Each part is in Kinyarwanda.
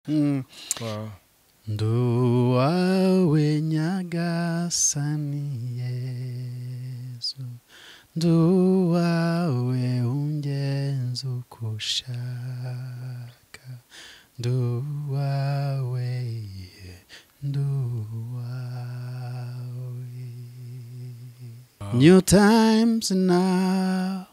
Wow. Nduwawe Nyagasani Yezu, nduwawe ungenza uko ushaka, nduwawe, nduwawe. New times now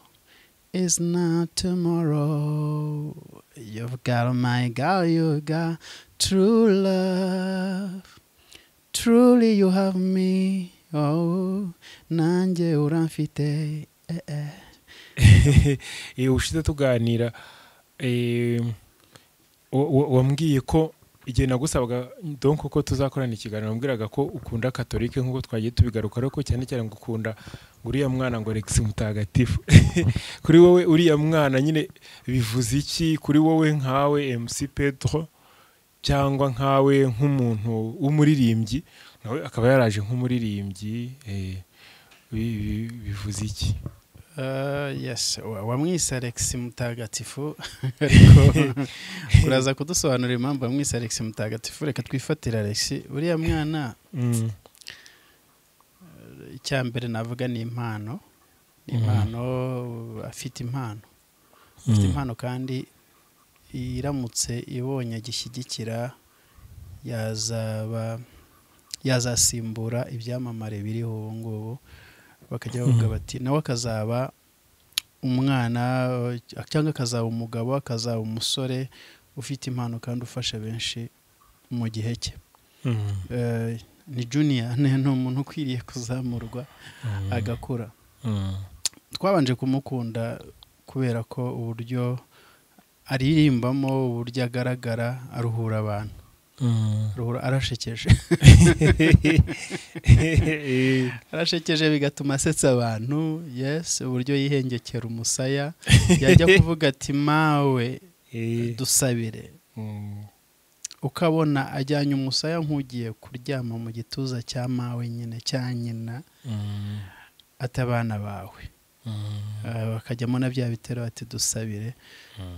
is not tomorrow. You've got, oh my God, you've got true love. Truly you have me. Oh, nanjye uramfite. Eh, eh. Ubushize tuganira, wambwiye ko igihe nagusabaga donc ko tuzakorana ikiganiro, wambwiraga ko ukunda Katolike nk'uko twagiye tubigaruka, ariko cyane cyane ngo ukunda ngo uriya mwana, ngo Alex Mutagatifu. Kuri wowe uriya mwana nyine bivuze iki kuri wowe nkawe MC Pedro, cyangwa nkawe nk'umuntu w'umuririmbyi, nawe akaba yaraje nk'umuririmbyi, bivuze iki? Yes, wamwise Alex Mutagatifu, ariko uraza kudusobanurira impamvu wamwise Alex Mutagatifu. Reka twifatire Alex uriya mwana. Icya mbere navuga ni impano, ni impano afite, impano afite, impano kandi iramutse ibonye gishyigikira yazaba yazasimbura ibyamamare biriho ubu ngubu, bakajya bavuga bati nawe akazaba umwana cyangwa akazaba umugabo, akazaba umusore ufite impano kandi ufasha benshi mu gihe cye. Ni junior, ni umuntu ukwiriye kuzamurwa agakura. Twabanje kumukunda kubera ko uburyo aririmbamo, uburyo agaragara, aruhura abantu. Aruhura, arashekeje, arashekeje, bigatuma asetsa abantu. Yes, uburyo yihengekera umusaya, yajya kuvuga ati: "Mawe dusabire," ukabona ajyanye umusaya nk'ugiye kuryama mu gituza cya mawe nyine, cya nyina, ati: "Abana bawe." Bakajyamo na bya bitero bati: "Dusabire."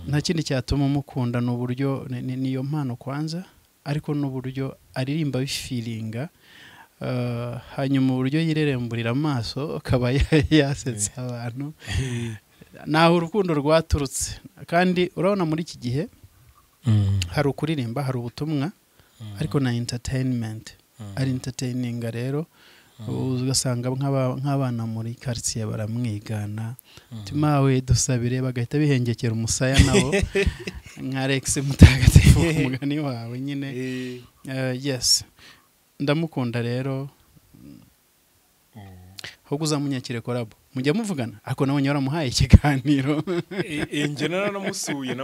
Nta kindi cyatuma umukunda, ni uburyo niyo mpano kwanza, ariko n'uburyo aririmba bifeelinga. Hanyuma uburyo yireremburira amaso akaba yasetsa abantu, naho urukundo rwaturutse. Kandi urabona muri iki gihe hari ukuririmba, hari ubutumwa, ariko na entertainment, ari entertaininga. Rero ugasanga nk'abana muri karitsiye baramwigana, "Mawe dusabire," bagahita bihengekera umusaya nabo nka Alex Mutagatifu ku mugani wawe nyine. Yes, ndamukunda rero. Ahubwo uzamunyakire collabo, mujya muvugana, ariko nabonye waramuhaye ikiganiro. Njye naramusuye,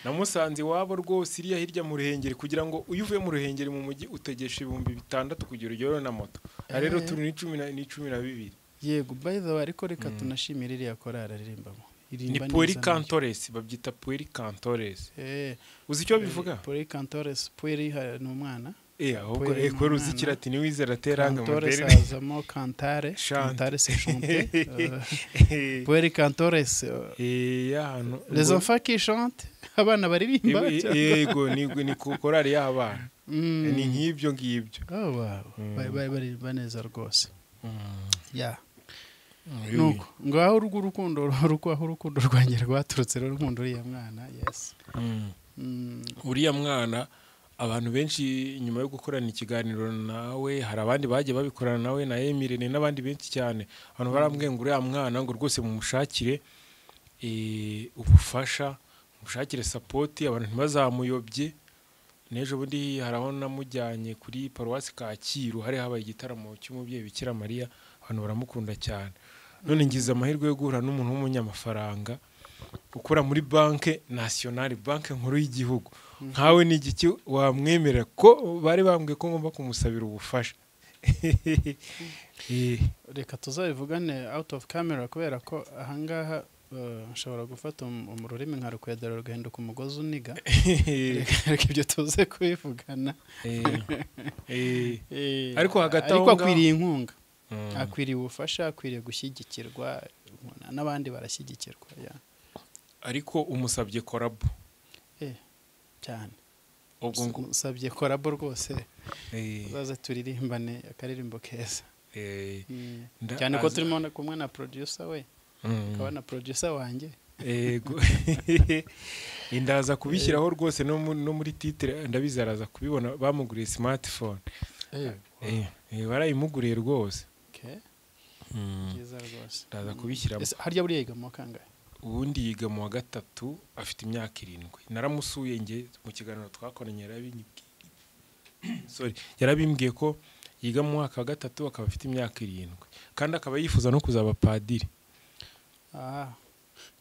namusanze iwabo rwose iriya hirya mu Ruhengeri. Kugira ngo iyo uvuye mu Ruhengeri mu mujyi utegesha 6000 kugira ugereho na moto. Aha rero turi ni 12. Yego, by the way, ariko reka tunashimire iriya korali aririmbamo. Ni Irimba Pueri neza. Cantores, babyita Pueri Cantores. Uzi icyo bivuga? Pueri Cantores, Pueri ni umwana. Ahubwo Pueri ni kubera uzi umwana. Ikilatini wizera teranga. Cantores moderne. hazamo cantare. Chante. Cantare, c'est chanter. Pueri Cantores, y'ahantu les enfants qui chantent, abana baririmba. Yego, ni ku korali y'abana. Ni nk'ibyo ngibyo. Oh, wow. Baririmba neza rwose, yeah. Nuko ngaho urwo urukundo aho urukundo rwanjye rwaturutse rero, nkunda uriya mwana, yes. Uriya mwana, abantu benshi nyuma yo gukorana ikiganiro nawe, hari abandi bagiye babikorana nawe na Emirene n'abandi benshi cyane, abantu barambwiye ngo uriya mwana ngo rwose mumushakire ubufasha, mushakire support, abantu ntibazamuyobye. N'ejo bundi hari aho namujyanye kuri paruwasi Kacyiru, hari habaye igitaramo cy'umubyeyi Bikira Mariya, abantu baramukunda cyane. None ngize amahirwe yo guhura n'umuntu w'umunyamafaranga ukora muri Banque Nationale, banki nkuru y'igihugu. Nkawe ni igiki wamwemerera, ko bari bambwiye ko ngomba kumusabira ubufasha? Reka tuzabivugane out of camera, kubera ko ahangaha nshobora gufata ururimi nkarukwedera rugahinduka umugozi uniga. Reka ibyo tuze kubivugana. Ariko hagati aho ariko ngaho- akwiriye inkunga, akwiriye ubufasha, akwiriye gushyigikirwa, n'abandi barashyigikirwa, yeah. Ariko umusabye collabo. Cyane. Ubwo ngo Usabye collabo rwose, uzaze turirimbane akaririmbo keza. Cyane ko turimo kumwe na producer we, akaba na producer wanjye. Yego, ndaza kubishyiraho rwose no muri titre, ndabizi araza kubibona. Bamuguriye smartphone, barayimuguriye rwose. Ndaza kubishyiramo. Harya buriya yiga mu wa kangahe? Ubundi yiga mu wa 3, afite imyaka 7. Naramusuye nge mu kiganiro twakoranye, yarabimbwiye ko yiga mu mwaka wa 3, akaba afite imyaka 7, kandi akaba yifuza no kuzaba padiri.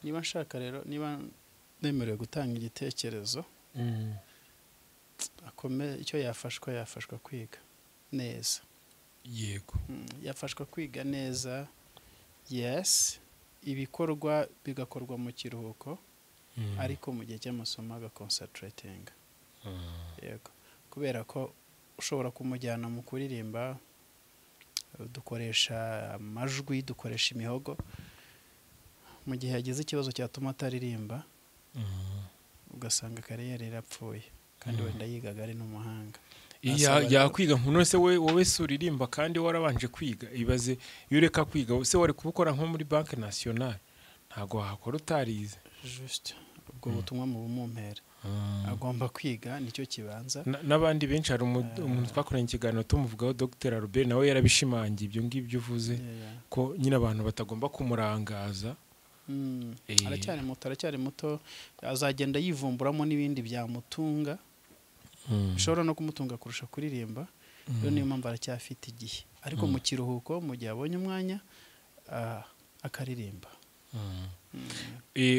Niba nshaka rero, niba nemerewe gutanga igitekerezo, icyo yafashwa kwiga neza. Yego, yafashwa kwiga neza, yes, ibikorwa bigakorwa mu kiruhuko, ariko mu gihe cy'amasomo agaconcentratinga. Yego, kubera ko ushobora kumujyana mu kuririmba, dukoresha amajwi, dukoresha imihogo, mu gihe yagize ikibazo cyatuma ataririmba, ugasanga kariyeri irapfuye, kandi wenda yigaga ari n'umuhanga. Yakwiga none se wowe se uririmba kandi warabanje kwiga, ibaze iyo ureka kwiga se wari kubukora nko muri Banque Nationale, ntago wahakora utarize. Juste ubwo butumwa mu bumumpera, agomba kwiga, nicyo kibanza. N'abandi benshi, hari umuntu twakoranye ikiganiro tumuvugaho, Dr Albert, nawe yarabishimangiye ibyo ngibyo uvuze, ko nyine abantu batagomba kumurangaza. Aracyari muto, azagenda yivumburamo n'ibindi byamutunga, bishobora no kumutunga kurusha kuririmba. Rero niyo mpamvu aracyafite igihe, ariko mu kiruhuko, mu gihe abonye umwanya, akaririmba.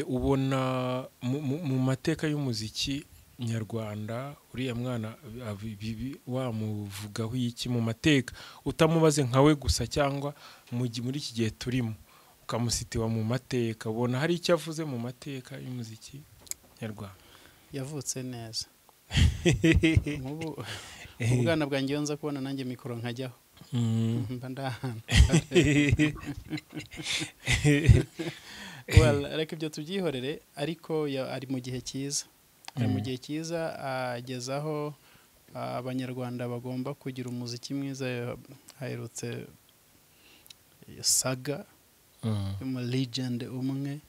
Ubona mu mateka y'umuziki nyarwanda uriya mwana wamuvugaho iki mu mateka, utamubaze nkawe gusa cyangwa muri iki gihe turimo ukamusitiwa mu mateka, ubona hari icyo avuze mu mateka y'umuziki nyarwanda? Yavutse neza. Ubwana bwanjye nza kubona nanjye mikoro nkajyaho, mba ndahana. Well, reka ibyo tubyihorere, ariko ari mu gihe cyiza, ari mu gihe cyiza, agezaho abanyarwanda bagomba kugira umuziki mwiza. Haherutse saga mu legend umwe,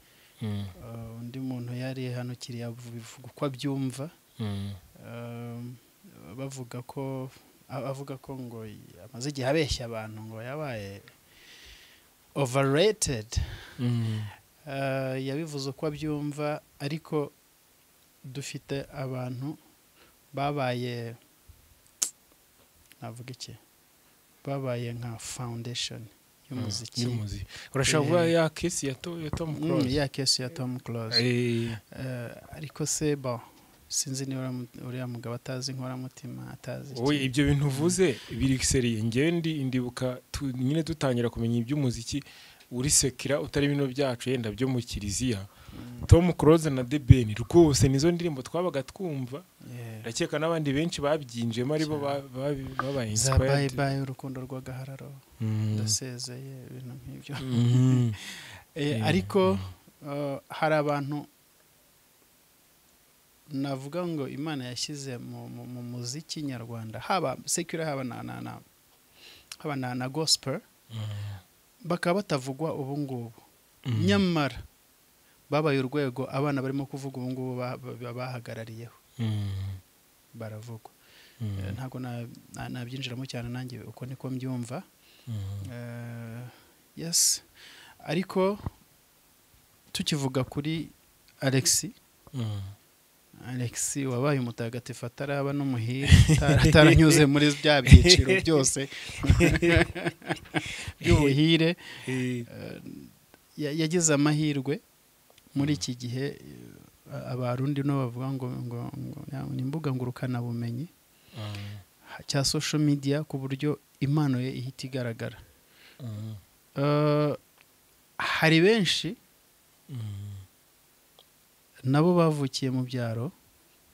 undi muntu yari hano kiriya bivuga uko abyumva, bavuga ko avuga ko ngo amaze igihe abeshya abantu ngo yabaye overrated. Yabivuze uko abyumva, ariko dufite abantu babaye, navuga iki, babaye nka foundation y'umuziki. Urashobora kuba ya case ya Tom Close. Ya case ya Tom Close. Ariko se bon, sinzi niba uriya mugabo atazi inkoramutima, atazi iki. Ibyo bintu uvuze biri seriye. Ngewe ndibuka nyine dutangira kumenya iby'umuziki uri sekira utari bino byacu yenda byo mu kiliziya, Tom Close na The Ben rwose nizo ndirimbo twabaga twumva. Ndakeka n'abandi benshi babyinjemo aribo babaye inspired. Bye bye urukundo rw'agahararo, ndasezeye, ibintu nk'ibyo. Ariko hari abantu navuga ngo Imana yashyize mu muziki nyarwanda, haba secular, haba na na gospel, bakaba batavugwa ubu ngubu, nyamara babaye urwego abana barimo kuvuga ubu ngubu bahagarariyeho, baravugwa. Ntabwo nabyinjiramo cyane nanjye uko niko mbyumva. Yes, ariko tukivuga kuri Alexi, Alexi wabaye umutagatifu ataraba n'umuhire, ataranyuze muri bya byiciro byose by'ubuhire, yagize amahirwe muri iki gihe. Abarundi no bavuga ngo ngo ni imbuga ngurukana bumenyi cya social media, ku buryo impano ye ihita igaragara. Hari benshi nabo bavukiye mu byaro,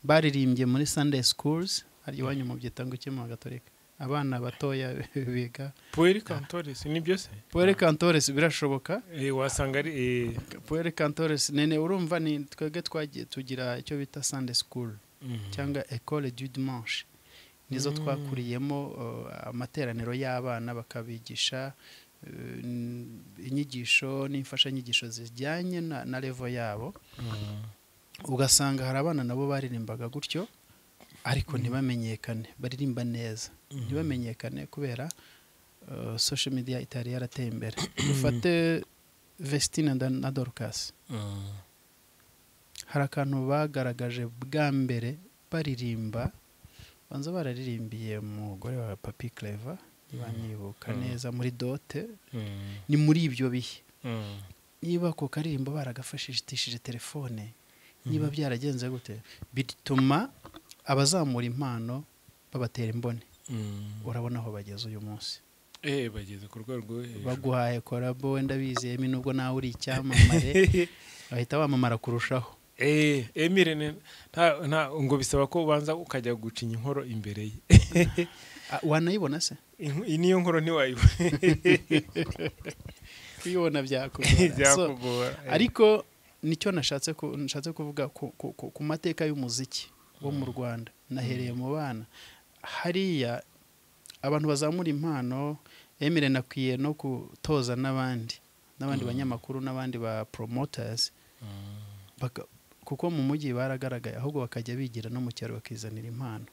baririmbye muri Sunday schools, hari iwanyu mu byita ngo iki mu Gatolika, abana batoya biga Pueri Cantores, nibyo se? Pueri Cantores birashoboka, wasanga ari Pueri Cantores nene. Urumva ni twebwe twagiye tugira icyo bita Sunday school. Cyangwa Ecole du Dimanche, nizo twakuriyemo, amateraniro y'abana, bakabigisha inyigisho n'imfashanyigisho zijyanye na level yabo. Ugasanga hari abana nabo baririmbaga gutyo, ariko ntibamenyekane, baririmba neza, ntibamenyekane kubera social media itari yarateye imbere. Dufate Vestine na Dorcas. Hari akantu bagaragaje bwa mbere baririmba, banza bararirimbiye umugore wa Papi Clever, niba nibuka neza, muri dote. Ni muri ibyo bihe, niba ako karirimbo baragafashishije telefone, niba byaragenze gute, bituma abazamura impano babatera imboni. Urabona aho bageze uyu munsi. Bageze ku rwego rwo hejuru. Baguhaye collabo, wenda bizeyemo, nubwo nawe uri icyamamare, bahita bamamara kurushaho. Emile nta ngo bisaba ko ubanza ukajya gucinya inkoro imbere ye. Ah, wanayibona se? Iyi niyo nkoro ntiwayibona. Kuyibona byakugora. So, Byakugora. Ariko nicyo nashatse kuvuga ku mateka y'umuziki wo mu Rwanda, nahereye mu bana hariya, abantu bazamura impano. Emile nakwiye no gutoza n'abandi banyamakuru n'abandi ba promoters, kuko mu mujyi baragaragaye, ahubwo bakajya bigira no mu cyaro, bakizanira impano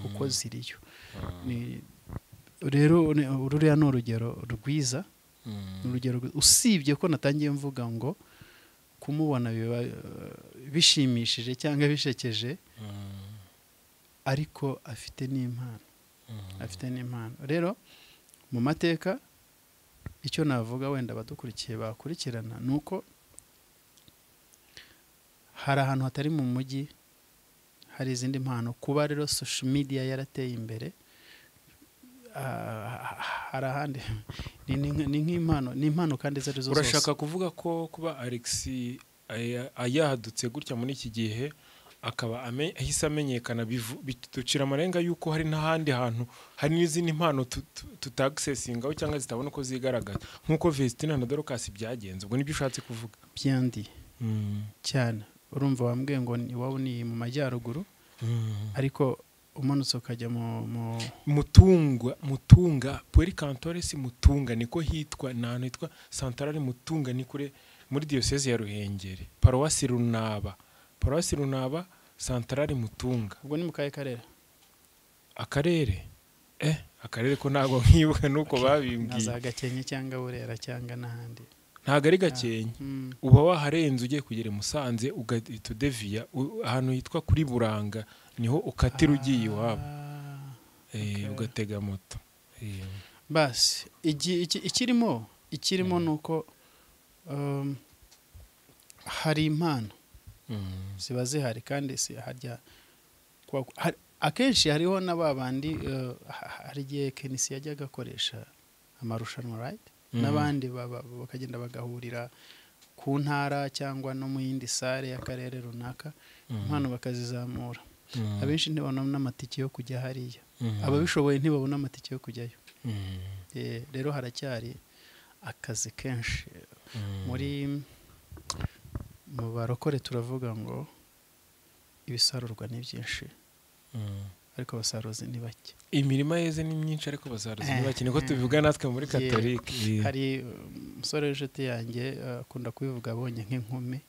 kuko ziriyo. Rero ruriya ni urugero rwiza, ni urugero usibye ko natangiye mvuga ngo kumubona biba bishimishije cyangwa bishekeje, ariko afite n'impano, afite n'impano. Rero mu mateka, icyo navuga wenda abadukurikiye bakurikirana, ni uko hari ahantu hatari mu mujyi hari izindi mpano. Kuba rero social media yarateye imbere, hari ahandi ni nk'impano, ni impano kandi izo arizo zose. Urashaka kuvuga ko kuba Alex yahadutse gutya muri iki gihe, akaba ahise amenyekana, biducira amarenga yuko hari n'ahandi hantu hari n'izindi mpano tutagisesingaho cyangwa zitabona uko zigaragaza, nk'uko Vestina na Dorcas byagenze. Ubwo nibyo ushatse kuvuga? Byandi cyane. Urumva wambwiye ngo iwabo ni mu majyaruguru, ariko umanutse ukajya mu Mutunga, Mutunga, Pueri Cantores Mutunga niko hitwa. Ni ahantu hitwa Santarari Mutunga, ni kure, muri Diyoseze ya Ruhengeri, Paruwasi Runaba, Paruwasi Runaba, Santarari Mutunga. Ubwo ni mu kahe karere? Akarere, akarere ko ntabwo nkibuka nuko Na babimbwiye. za Gakenke cyangwa Burera cyangwa n'ahandi? Ntabwo ari Gakenke. Uba waharenze ugiye kugera i Musanze, ugahita udeviya ahantu hitwa kuri Buranga, niho ukatira ugiye iwabo. Okay. Ugatega moto. Basi ikirimo ni uko hari impano ziba zihari, kandi si harya akenshi hariho na ba bandi, hari igihe KNC yajyaga akoresha amarushanwa, right? N'abandi bakagenda bagahurira ku ntara cyangwa no mu yindi salle y'akarere runaka, impano bakazizamura. Abenshi ntibabona n'amatike yo kujya hariya. Ababishoboye ntibabona amatike yo kujyayo. Rero haracyari akazi kenshi. Muri mu barokore turavuga ngo ibisarurwa ni byinshi, ariko abasaruzi ni bake. Imirima yeze ni myinshi, ariko basaruzi ni bake, niko tubivuga natwe muri Katolike. Hari umusore w'inshuti yanjye, akunda kubivuga abonye nk'inkumi,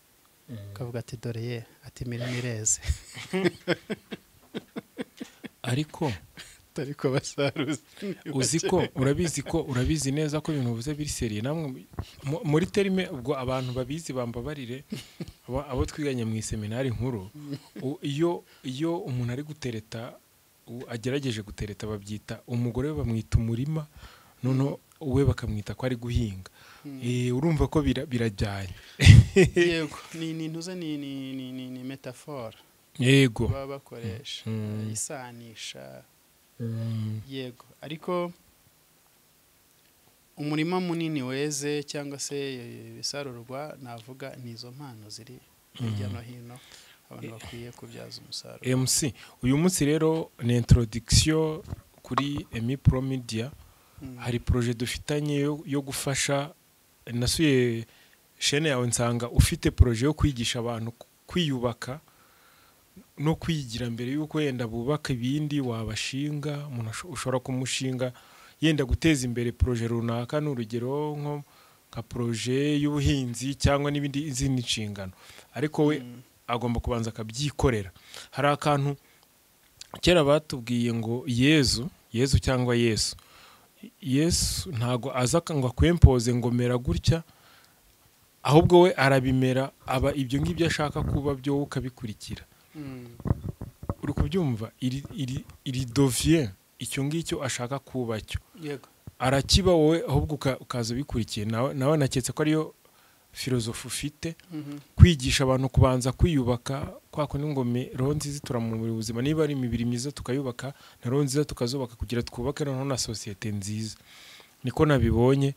akavuga ati: "Dore ye," ati: "Imirima ireze." Ariko Ariko abasaruzi ni uzi bake. ko urabizi, ko urabizi neza ko ibintu bivuze biri sérieux. Namwe muri terme, ubwo abantu babizi bambabarire, abo twiganye mu iseminari nkuru, iyo umuntu ari gutereta, agerageje gutereta, babyita umugore we bamwita umurima, noneho we bakamwita ko ari guhinga. Urumva ko birajyanye. Yego, ni ntuze, ni métaphore baba bakoresha, isanisha. Yego, ariko umurima munini weze cyangwa se ibisarurwa, navuga ni izo mpano ziri hirya no hino, abantu bakwiye kubyaza umusaruro. MC, uyu munsi rero ni introduction kuri Emi Pro Media. Hari projet dufitanye yo gufasha. Nasuye chaîne yawe nsanga ufite projet yo kwigisha abantu kwiyubaka. no kwigira mbere yuko yenda bubaka ibindi wabashinga. Umuntu ushobora kumushinga yenda guteza imbere projet runaka, n'urugero nko nka projet y'ubuhinzi cyangwa n'ibindi izindi nshingano, ariko we agomba kubanza akabyikorera. Hari akantu kera batubwiye ngo Yezu cyangwa Yesu ntago aza ngo akwempoze ngo mera gutya, ahubwo we arabimera, aba ibyo ngibyo ashaka kuba byo ukabikurikira. Uri kubyumva? Iri dovien icyo ngicyo ashaka kuba cyo, arakiba wowe ahubwo ukaza ubikurikiye. Nawe naketse ko ariyo filozofi ufite, kwigisha abantu kubanza kwiyubaka kwa kundi ngo roho nziza ituramubiri ubuzima, niba ari imibiri myiza tukayubaka na roho nziza tukazubaka kugira twubake noneho na sosiyete nziza. Niko nabibonye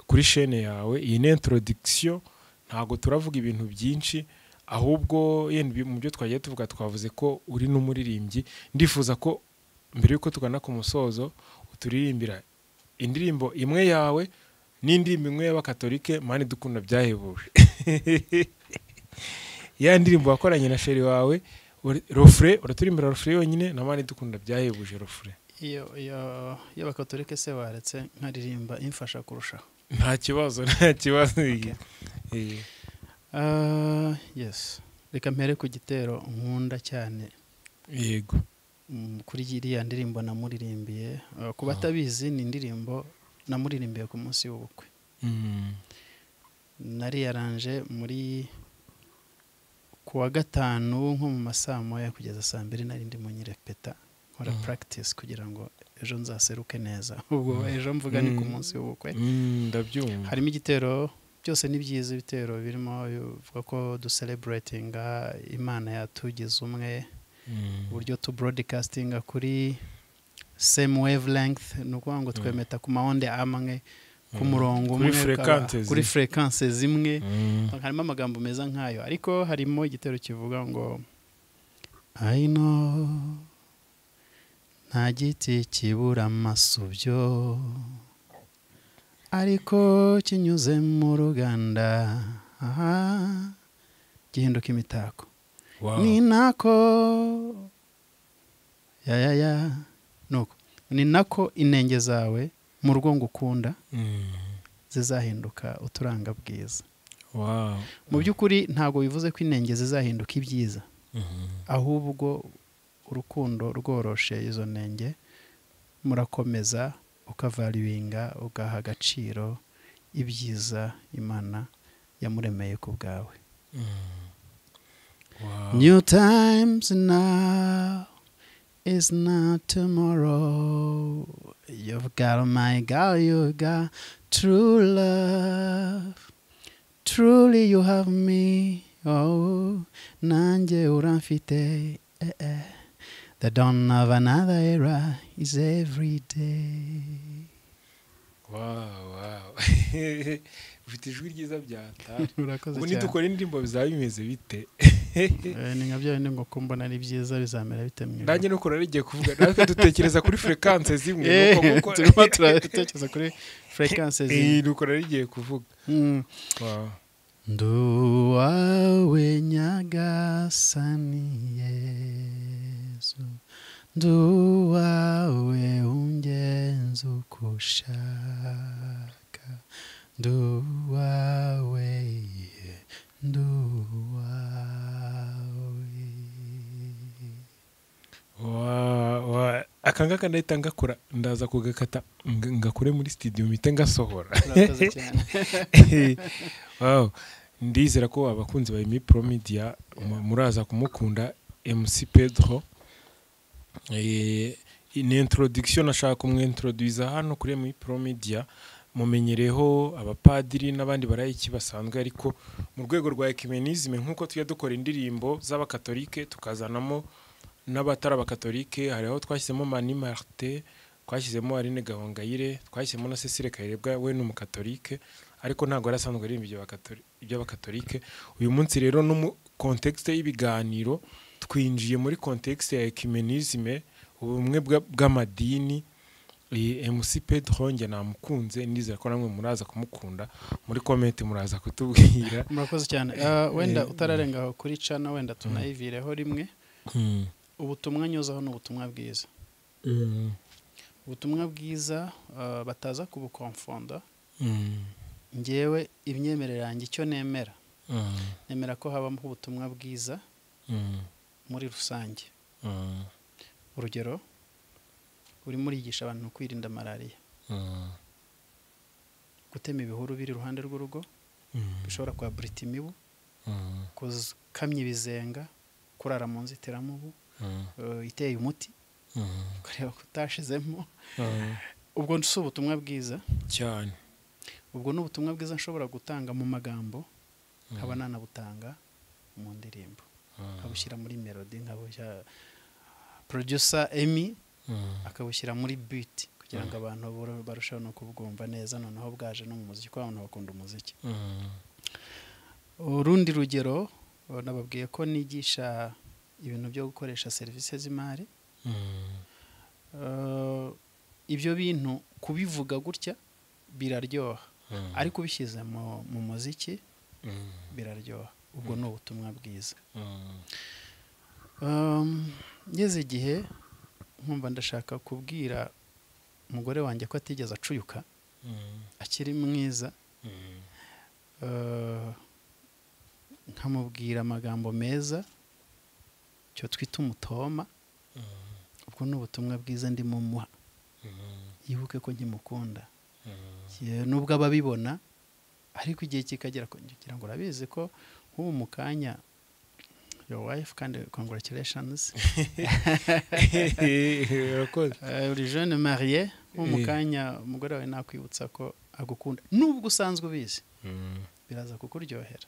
kuri chaîne yawe. Iyi ni introduction, ntago turavuga ibintu byinshi, ahubwo yenda mu byo twagiye tuvuga twavuze ko uri n'umuririmbyi. Ndifuza ko mbere yuko tugana ku musozo uturirimbira indirimbo imwe yawe n'indirimbo imwe y'abakatolike Mani dukunda byahebuje. Ya ndirimbo wakoranye na sheri wawe Rofre, uraturimbira Rofre yonyine na Mani dukunda byahebuje Rofre. Iyo y'abakatolike se waretse nkaririmba imfasha kurushaho? Nta kibazo, nta kibazo. Yes, reka mpere ku gitero nkunda cyane. Yego. Kuri iriya ndirimbo namuririmbiye, ku batabizi ni indirimbo namuririmbiye ku munsi w'ubukwe. Nari yaranje muri kuwa gatanu nko mu masaa moya kugeza saa mbiri nari ndimo nyirepeta nkora practice kugira ngo ejo nzaseruke neza. Ubwo ejo mvuga ni ku munsi w'ubukwe. Ndabyumva. Harimo igitero byose ni byiza, ibitero birimo bivuga ko du celebratinga Imana yatugize umwe, uburyo tu broadcastinga kuri same wavelength, ni ukuvuga ngo twemeta ku maonde amwe, ku murongo umwe, kuri frequences zimwe. Harimo amagambo meza nkayo, ariko harimo igitero kivuga ngo I know nta giti kibura amasubyo, ariko kinyuze mu ruganda gihinduka imitako. Ni nako ya nuko ni nako inenge zawe mu rugo ngukunda zizahinduka uturanga bwiza. Mu by'ukuri ntago bivuze ko inenge zizahinduka ibyiza, ahubwo urukundo rworoshe izo nenge, murakomeza ukavaluinga, ugaha agaciro ibyiza Imana yamuremeye ku bwawe. New times now is not tomorrow. You've got my girl, you got true love. Truly you have me. Oh, nanje uramfite. Eh, eh. The dawn of another era is every day. Wow, wow. Ufite ijwi ryiza byatari. Ubu nidukora indirimbo bizaba bimeze bite? Ni nka byo ngo kumbona ari byiza bizamera bite mwe. Nanjye nuko narigiye kuvuga natwe dutekereza kuri frequences zimwe, nuko turimo turatekereza kuri frequences zimwe. Nuko narigiye kuvuga. Wow. Nduwawe Nyagasani Yesu, nduwawe ungenza uko ushaka, nduwawe, nduwawe. Aka ngaka ndahita ngakora, ndaza kugakata ngakure muri studio mpite ngasohora. Wow. Ndizera ko abakunzi ba Emi Pro Media muraza kumukunda MC Pedro. Ni introduction nashaka kumwintroduza hano kuri Emi Pro Media, mumenyereho abapadiri n'abandi barayiki basanzwe, ariko mu rwego rwa ecumenisme nkuko tujya dukora indirimbo z'abakatolike tukazanamo n'abatari abakatolike, hariho twashyizemo Mani Martin, twashyizemo Aline Gahongayire, twashyizemo na Cecile Kayirebwa, we ni umukatolike ariko ntabwo yarasanzwe aririmba iby'abakatolike. Uyu munsi rero no mu contexte y'ibiganiro twinjiye muri contexte ya ecumenisme, ubumwe bw'amadini. MC Pedro nge namukunze, ndizera ko namwe muraza kumukunda, muri comment muraza kutubwira. Murakoze cyane. Wenda utararenga kuri channel, wenda tunayivireho rimwe. Ubutumwa nyuzaho ni ubutumwa bwiza. Ubutumwa bwiza bataza kubukonfonda. Ngewe imyemerere yanjye icyo nemera, nemera ko habamo ubutumwa bwiza muri rusange. Urugero, urimo urigisha abantu kwirinda malariya, gutema ibihuru biri iruhande rw'urugo bishobora kwaburita imibu, gukamya ibizenga, kurara mu nzitiramubu iteye umuti, ukareba ko utashizemo. Ubwo si ubutumwa bwiza cyane. Ubwo ni ubutumwa bwiza nshobora gutanga mu magambo, nkaba nanabutanga mu ndirimbo, nkabushyira muri melody, nkabushyira producer Emmy akabushyira muri beat, kugira ngo abantu barusheho no kubwumva neza. Noneho bwaje no mu muziki, kuko abantu bakunda umuziki. Urundi rugero, nababwiye ko nigisha ibintu byo gukoresha serivisi z'imari. Ibyo bintu kubivuga gutya biraryoha, ariko ubishyize mu muziki biraryoha. Ubwo ni ubutumwa bwiza. Ngeze igihe nkumva ndashaka kubwira umugore wanjye ko atigeze acuyuka, akiri mwiza, nkamubwira amagambo meza, cyo twita umutoma. Ubwo ni ubutumwa bwiza ndimo muha, yibuke ko nkimukunda, nubwo ababibona, ariko igihe kikagera kugira ngo urabizi ko nk'ubu mu kanya your wife, kandi congratulations, uri jeune marié, nk'ubu mu kanya umugore wawe nakwibutsa ko agukunda nubwo usanzwe ubizi, biraza kukuryohera.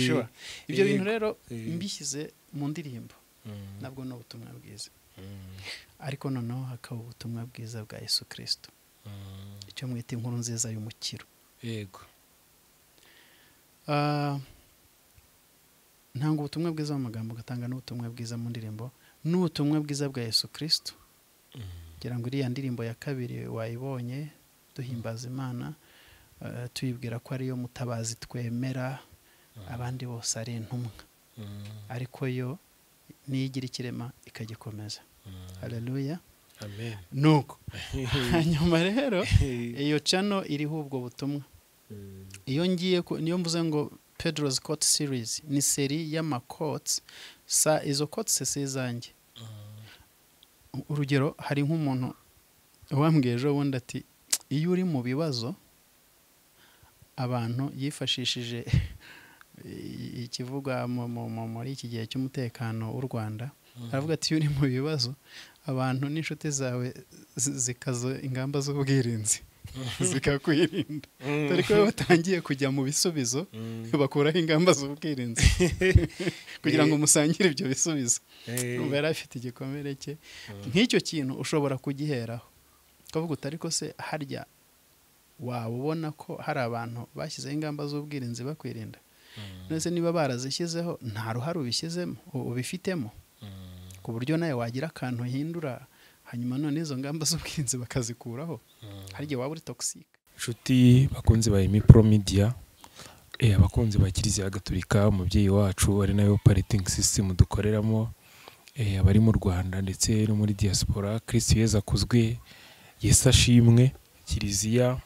Sure. Ibyo bintu rero mbishyize mu ndirimbo, nabwo ni ubutumwa bwiza. Ariko noneho hakaba ubutumwa bwiza bwa Yesu Kristo, icyo mwita inkuru nziza y'umukiro. Yego. Ntanga ubutumwa bwiza mu magambo, ugatanga n'ubutumwa bwiza mu ndirimbo, n'ubutumwa bwiza bwa Yesu Kristo. Kugira ngo iriya ndirimbo ya kabiri wayibonye, duhimbaza Imana, tuyibwira ko ariyo mutabazi twemera, abandi bose ari intumwa, ariko yo niyigira ikirema ikagikomeza. Haleluya, amen. Nuko hanyuma rero iyo channel iriho ubwo butumwa. Iyo ngiye niyo mvuze ngo Pedro's Quote Series ni seri y'amaquotes, sa izo quotes si izanjye. Urugero, hari nk'umuntu wambwiye ejo bundi ati iyo uri mu bibazo, abantu yifashishije ikivugwa muri iki gihe cy'umutekano w'u Rwanda, aravuga ati iyo uri mu bibazo abantu n'inshuti zawe zikaza ingamba z'ubwirinzi zikakwirinda, dore ko batangiye kujya mu bisubizo bakuraho ingamba z'ubwirinzi kugira ngo musangire ibyo bisubizo. Urumva yari afite igikomere cye. Nk'icyo kintu ushobora kugiheraho ukavuga uti ariko se harya waba ubona ko hari abantu bashyizeho ingamba z'ubwirinzi bakwirinda? None niba barazishyizeho nta ruhare ubishyizemo, ubifitemo, ku buryo nawe wagira akantu uhindura, hanyuma none izo ngamba z'ubwirinzi bakazikuraho, hari igihe waba uri toxic. Inshuti bakunzi ba Emmy Pro Media, abakunzi ba Kiliziya Gatolika, umubyeyi wacu ari nayo operating system dukoreramo, abari mu Rwanda ndetse no muri diaspora, Kristo Yezu akuzwe, Yesu ashimwe. Kiliziya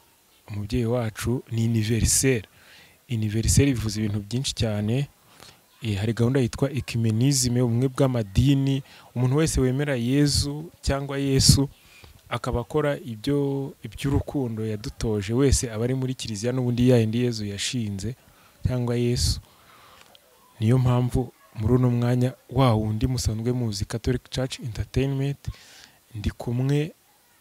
umubyeyi wacu ni anniversaire. Anniversaire bivuze ibintu byinshi cyane. Hari gahunda yitwa ecumenisme, ubumwe bw'amadini. Umuntu wese wemera Yezu cyangwa Yesu akaba akora ibyo iby'urukundo yadutoje wese aba ari muri Kiliziya n'ubundi yayindi Yezu yashinze cyangwa Yesu. Niyo mpamvu muri uno mwanya wa wundi musanzwe muzi Catholic Church Entertainment, ndi kumwe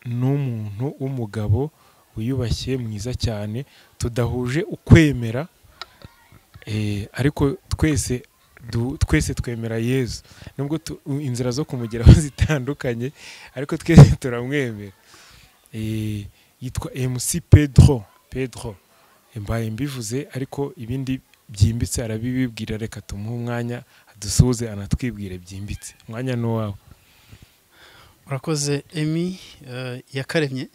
n'umuntu w'umugabo wiyubashye mwiza cyane, tudahuje ukwemera, ariko twese twemera Yezu, nubwo inzira zo kumugeraho zitandukanye, ariko twese turamwemera. Yitwa MC Pedro. Pedro mbaye mbivuze, ariko ibindi byimbitse arabibibwira. Reka tumuhe umwanya adusuhuze anatwibwire byimbitse. Umwanya ni uwawe. Urakoze Emmy Yakaremye.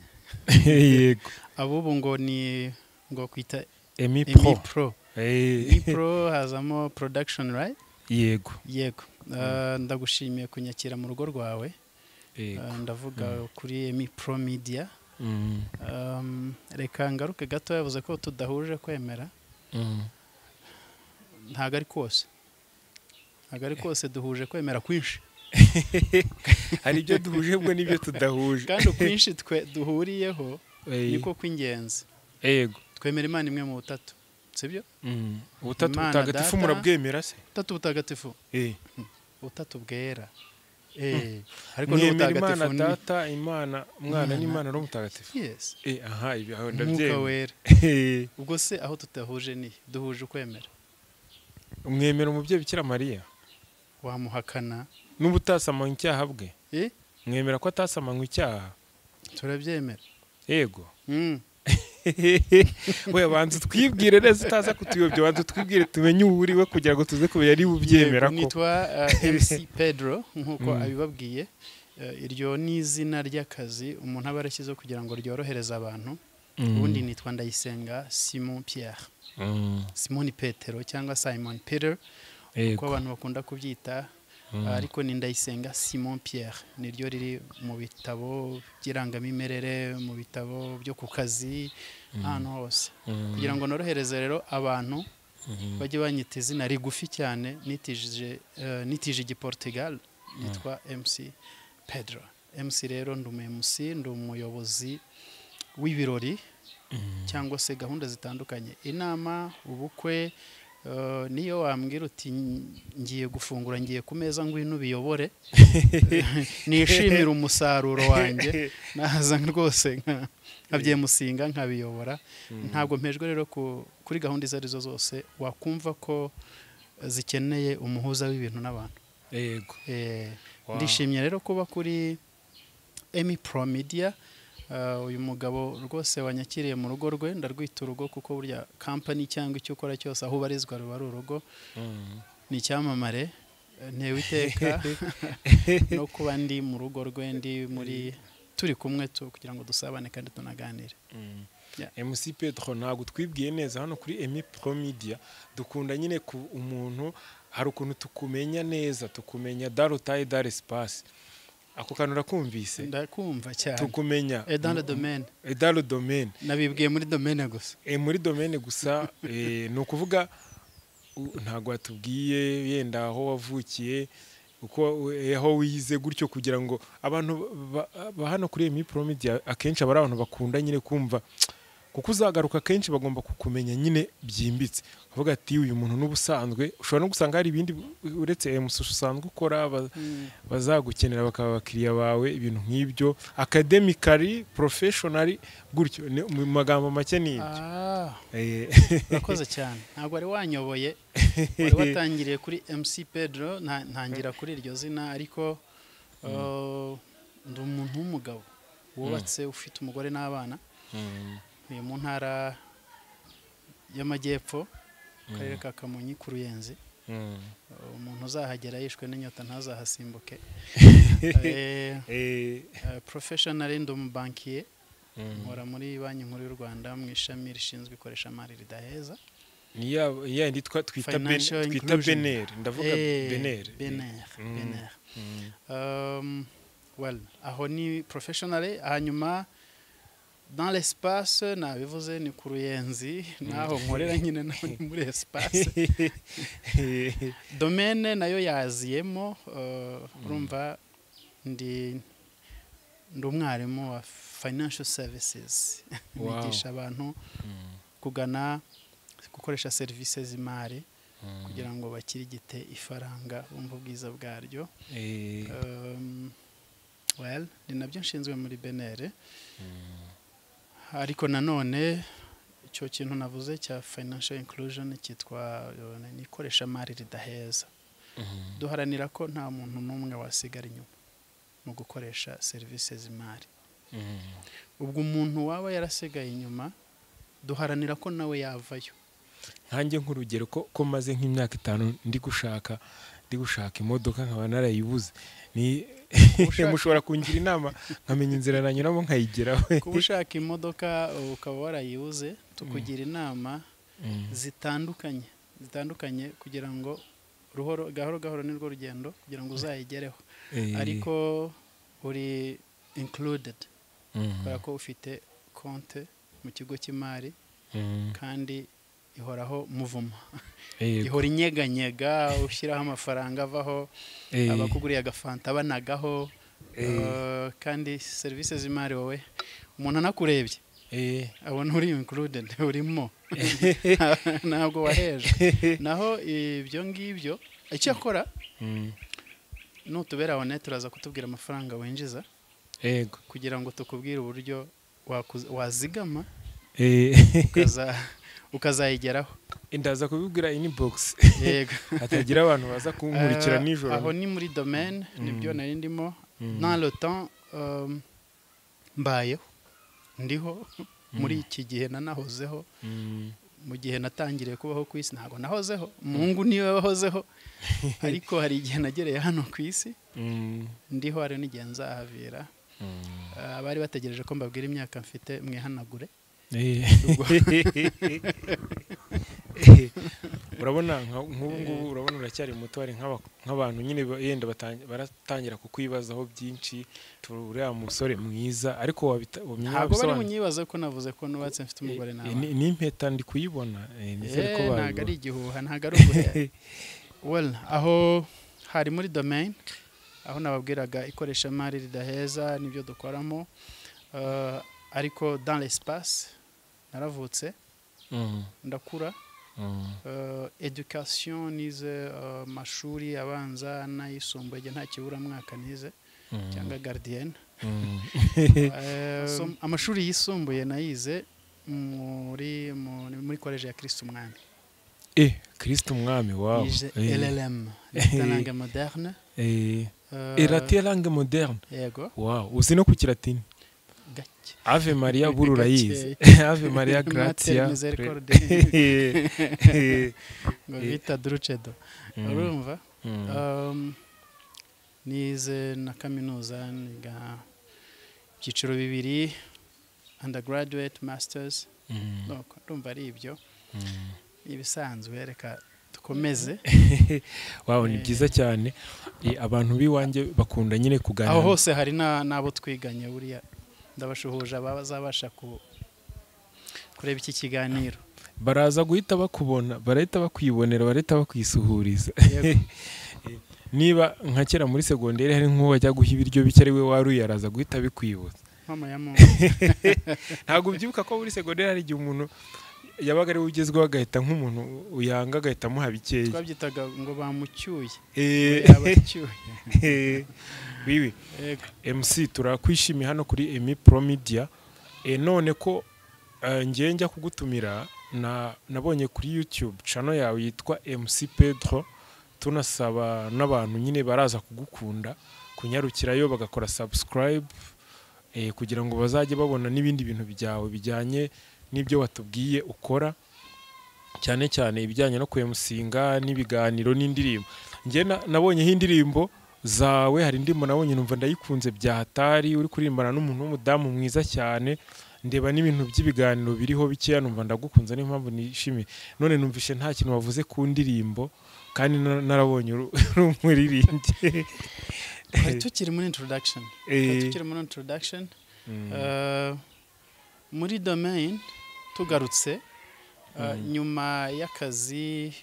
Yego. Abubu ngo ni ngo kwita Emmy Emmy Pro. Pro. Emmy Pro hazamo production, right? Yego. Yego. Ndagushimiye kunyakira mu rugo rwawe. Ndavuga kuri Emi Pro Media. Reka ngaruke gato, yavuze ko tudahuje kwemera. Ntago ari kose, ntago ari kose duhuje kwemera kwinshi. Hari ibyo duhuje ubwo n'ibyo tudahuje, kandi ukwinshi twe duhuriyeho niko kw'ingenzi. Yego, twemera Imana imwe mu butatu, sibyo? Ubutatu butagatifu murabwemera se? Ubutatu butagatifu, ubutatu bwera. Ariko n'ubutagatifu ni Imana Data, Imana Mwana n'Imana Roho Mutagatifu. Yes. Aha ibi aho ndabyemera. Wera. Ubwo se aho tutahuje ni duhuje ukwemera. Umwemera umubyeyi Bikira Mariya? Wamuhakana? N'ubutasamanywe icyaha bwe? Mwemera ko atasamanywe icyaha? Turabyemera. Yego. We banza twibwire neza, utaza kutuyobya, banza twibwire tumenye uwo we kugira ngo tuze kumenya niba ubyemera ko. Nitwa MC Pedro nkuko abibabwiye. Iryo ni izina ry'akazi umuntu aba yarashyizeho kugira ngo ryorohereze abantu. Ubundi nitwa Ndayisenga Simon Pierre. Simon Petero cyangwa Simon Peter uko abantu bakunda kubyita, ariko ni Ndayisenga Simon Pierre, niryo riri mu bitabo by'irangamimerere, mu bitabo byo ku kazi, ahantu hose. Kugira ngo norohereze rero abantu bajye banyita izina rigufi cyane, nitije igiportugal, nitwa MC Pedro. MC rero ndi umu MC, ndi umuyobozi w'ibirori cyangwa se gahunda zitandukanye, inama, ubukwe. Niyo wambwira uti ngiye gufungura, ngiye ku meza, ngwino ubiyobore, nishimira umusaruro wanjye, naza rwose nkabyemusinga nkabiyobora. Ntabwo mpejwe rero kuri gahunda izo arizo zose wakumva ko zikeneye umuhuza w'ibintu n'abantu. Yego. Ndishimye rero kuba kuri Emi Pro Media. Uyu mugabo rwose wanyakiriye mu rugo rwe, ndarwita urugo kuko burya company cyangwa icyo ukora cyose aho ubarizwa ruba ari urugo. Ni icyamamare, ntewe iteka no kuba ndi mu rugo rwe, ndi muri turi kumwe kugira ngo dusabane kandi tunaganire. MC Pedro, ntabwo twibwiye neza hano kuri Emi Pro Media dukunda nyine ku umuntu, hari ukuntu tukumenya neza, tukumenya dans le dans l'espace. Ako kantu urakumvise? Ndakumva cyane. Tukumenya et dans le domaine. Et dans le domaine. Nabibwiye muri domaine gusa. Muri domaine gusa. Ni ukuvuga ntabwo watubwiye yenda aho wavukiye, uko aho wize gutyo, kugira ngo abantu ba hano kuri Emi Pro Media akenshi abari abantu bakunda nyine kumva, kuko uzagaruka kenshi bagomba kukumenya nyine byimbitse. Uvuga ati uyu muntu n'ubusanzwe, ushobora no gusanga hari ibindi uretse MC usanzwe ukora bazagukenera bakaba abakiriya bawe, ibintu nk'ibyo, academically, professionally gutyo, mu magambo make ni ibyo. Urakoze cyane, ntabwo wari wanyoboye, wari watangiriye kuri MC Pedro, ntangira kuri iryo zina, ariko ndi umuntu w'umugabo wubatse, ufite umugore n'abana. Uyu mu ntara y'Amajyepfo, karere ka Kamonyi ku Ruyenzi. Umuntu uzahagera yishwe n'inyota ntazahasimbuke. Professionally ndi umubankiye, nkora muri Banki Nkuru y'u Rwanda mu ishami rishinzwe ikoreshamari ridaheza. Ni ya yindi twita BNR, ndavuga BNR. BNR. Well, aho ni professionally. Hanyuma dans l'espace nabivuze ni ku Ruyenzi, naho nkorera nyine naho ni muri espace. Domaine nayo yaziyemo. Urumva ndi umwarimu wa financial services. Nigisha abantu kugana gukoresha serivisi z'imari kugira ngo bakirigite ifaranga, bumve ubwiza bwaryo. Well, ni nabyo nshinzwe muri BNR. Ariko nanone icyo kintu navuze cya financial inclusion cyitwa nikoresha mari ridaheza. Duharanira ko nta muntu n'umwe wasigara inyuma mu gukoresha serivisi z'imari. Ubwo umuntu waba yarasigaye inyuma duharanira ko nawe yavayo. Nkanjye nk'urugero ko maze nk'imyaka 5 ndi gushaka imodoka nkaba narayibuze, ni mushobora kungira inama nkamenya inzira nanyuramo nkayigeraho? Kuba ushaka imodoka ukaba warayibuze, tukugira inama zitandukanye kugira ngo Ruhoro gahoro gahoro nirwo rugendo kugira ngo uzayigereho, ariko uri included kubera ko ufite konte mu kigo cy'imari kandi ihoraho muvuma, ihora inyeganyega, ushyiraho amafaranga avaho, abakuguriye agafanta banagaho, kandi serivisi z'imari wowe umuntu anakurebye abona uri included, urimo, ntabwo waheje. Naho ibyo ngibyo, icyakora nutubera honnête turaza kutubwira amafaranga winjiza kugira ngo tukubwire uburyo wazigama ukazayigeraho. Ndaza kubibwira inbox. Yego. Hatagira abantu baza kunkurikira nijoro. Aho ni muri domaine nibyo nari ndimo. Dans le temps mbayeho, ndiho muri iki gihe, nanahozeho mu gihe natangiriye kubaho ku isi. Ntabwo nahozeho, Mungu niwe wahozeho, ariko hari igihe nagereye hano ku isi, ndiho, hari n'igihe nzahavira. Abari bategereje ko mbabwira imyaka mfite, mwihanagure. Urabona nk'ubu ngubu, urabona uracyari muto, hari nk'abantu nyine yenda baratangira kukwibazaho byinshi, uriya musore mwiza, ariko ntabwo bari munyibaza ko navuze ko nubatse, mfite umugore nawe. N'impeta ndi kuyibona. Nizere ko ntabwo ari igihuha, ntabwo ari uguhera. Well, aho hari muri domain aho nababwiraga ikoreshamari ridaheza nibyo dukoramo, ariko dans l'espace naravutse, ndakura, education nize amashuri abanza n'ayisumbuye, nta kiburamwaka nize cyangwa gardienne. Amashuri yisumbuye nayize muri college ya Kristo Umwami. Kristo Umwami, wow. Nize LLM, langue moderne. Latin langue moderne. Yego. Wow, uzi no ku Kilatini? Gake. Ave Maria buru urayizi. Ave Maria gratia. Ngo vita drucedo. Urumva? Nize na kaminuza, niga ibyiciro bibiri, undergraduate, masters. Ndumva ari ibyo. Ibisanzwe, reka dukomeze. Wow, ni byiza cyane. Abantu b'iwanjye bakunda nyine kuganira. Aho hose hari n'abo twiganye, buriya ndabashuhuje abazabasha kureba iki kiganiro. Baraza guhita bakubona, barahita bakwibonera, barahita bakwisuhuriza. Niba nka kera muri segonderi hari nk'uwo wajya guha ibiryo bike ari we waruye, araza guhita bikwibutsa. Mama ya Mungu. Ntabwo ubyibuka ko muri segonderi hari igihe umuntu yabaga ari we ugezweho agahita nk'umuntu uyanga agahita amuha bikeya. Twabyitaga ngo bamucyuye. Yabacyuye. Bibi. MC, turakwishimiye hano kuri Emi Pro Media. None ko ngiye njya kugutumira, nabonye kuri YouTube channel yawe yitwa MC Pedro, tunasaba n'abantu nyine baraza kugukunda kunyarukirayo bagakora subscribe, kugira ngo bazajye babona n'ibindi bintu byawe bijyanye n'ibyo watubwiye ukora, cyane cyane ibijyanye no kwemusinga n'ibiganiro n'indirimbo. Njye nabonyeho indirimbo zawe, hari indirimbo nabonye numva ndayikunze bya hatari, uri kuririmbana n'umuntu w'umudamu mwiza cyane, ndeba n'ibintu by'ibiganiro biriho bikeya numva ndagukunze, niyo mpamvu nishimiye. None numvishe nta kintu wavuze ku ndirimbo kandi narabonye uri umuririmbyi. Tukiri muri introduction. Tukiri muri introduction. Muri domain tugarutse nyuma y'akazi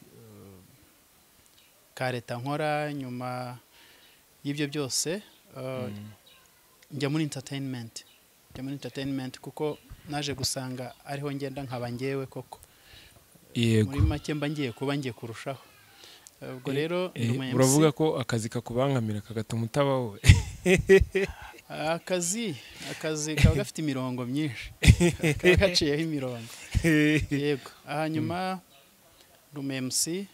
ka leta nkora, nyuma y'ibyo byose njya muri entertainment. Njya muri entertainment kuko naje gusanga ariho ngenda nkaba ngewe koko. Yego. Muri make mba ngiye kuba ngiye kurushaho. Ubwo rero uravuga ko akazi kakubangamira kagatuma utabaho. Akazi kaba gafite imirongo myinshi, kaba gaciyeho imirongo. Yego. Hanyuma ndi umu MC,